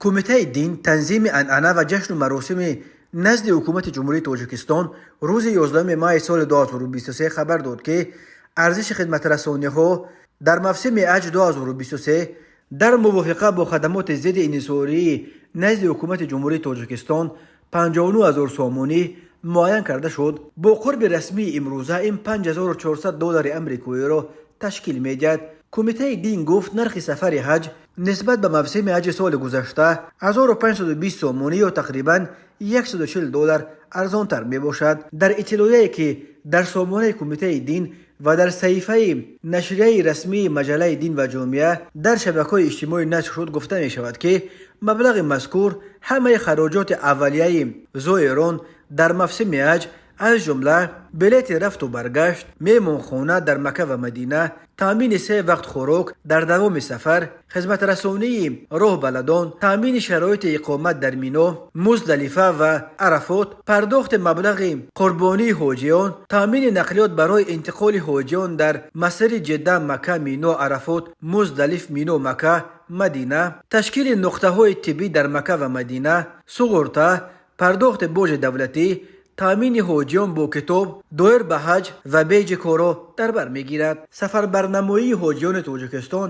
Кумитаи дин, танзими анъана ва ҷашну маросими назди Ҳукумати Ҷумҳурии Тоҷикистон рӯзи 11 майи соли 2023 хабар дод, ки арзиши хидматрасониҳо дар мавсими ҳаҷ 2023 дар мувофиқа бо хадамоти зидди инҳисории назди Ҳукумати Ҷумҳурии Тоҷикистон 59 ҳазор сомонӣ муайян карда шуд. Бо қурби расмии имрӯза ин 5400 доллари амрикоиро ташкил медиҳад. Кумитаи дин гуфт, нархи сафари ҳаҷ нисбат ба мавсими ҳаҷи соли гузашта 1520 сомонӣ ё тақрибан 140 доллар арзонтар мебошад. Дар иттилояе, ки дар сомонаи Кумитаи дин ва дар саҳифаи нашрияи расмии маҷаллаи «Дин ва ҷомеа» дар шабакаҳои иҷтимоӣ нашр шуд, гуфта мешавад, ки маблағи мазкур ҳамаи хароҷоти аввалияи зоирон дар мавсими ҳаҷ, аз ҷумла билети рафту баргашт, меҳмонхона дар Макка ва Мадина, таъмини се вақт хӯрок дар давоми сафар, хизматрасонии роҳбаладон, таъмини шароити иқомат дар Мино, Муздалифа ва Арафот, пардохти маблағи қурбонии ҳоҷиён, таъмини нақлиёт барои интиқоли ҳоҷиён дар масири Ҷидда, Макка, Мино, Арафот, Муздалиф, Мино, Макка, Мадина, ташкили нуқтаҳои тиббӣ дар Макка ва Мадина, суғурта, пардохти боҷи давлатӣ, таъмини ҳоҷиён бо китоб доир ба ҳаҷ ва бейҷи корро дар бар мегирад. Сафарбарнамоии ҳоҷиёни Тоҷикистон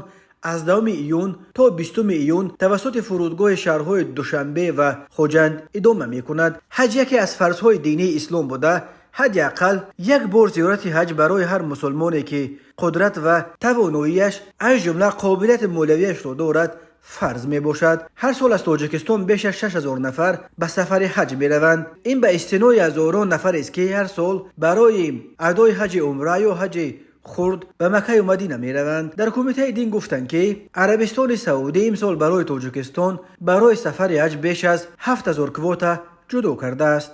аз 10 июн то 20 июн тавассути фурудгоҳи шаҳрҳои Душанбе ва Хоҷанд идома мекунад. Ҳаҷ яке аз фарзҳои динии ислом буда, ҳадди ақал як бор зиёрати ҳаҷ барои ҳар мусулмоне, ки қудрат ва тавоноияш, аз ҷумла қобилияти молиявиашро дорад, фарз мебошад. Ҳар сол аз Тоҷикистон беш аз 6000 нафар ба сафари ҳаҷ мераванд. Ин ба истинои ҳазорон нафарест, ки ҳар сол барои адои ҳаҷи умра ё ҳаҷи хурд ба Маккаю Мадина мераванд. Дар Кумитаи дин гуфтанд, ки Арабистони Саудӣ имсол барои Тоҷикистон барои сафари ҳаҷ беш аз 7000 квота ҷудо кардааст.